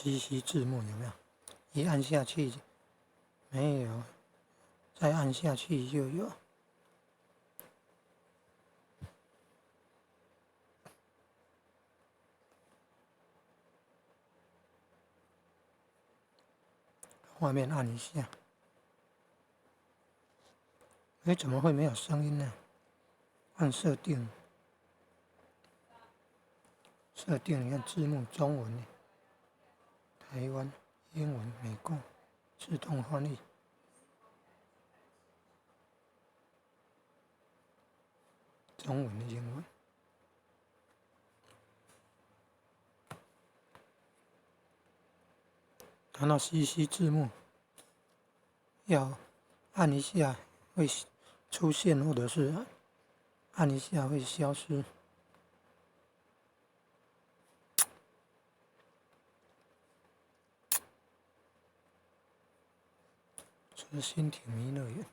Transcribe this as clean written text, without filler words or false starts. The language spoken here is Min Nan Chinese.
CC 字幕有沒有？一按下去沒有，再按下去就有。畫面按一下，哎，怎麼會沒有聲音呢？按設定，設定，你看字幕中文、台灣、英文、美國，自動翻譯，中文、英文。看到 CC 字幕，要按一下會出現，或者是按一下會消失。這是新田迷樂園。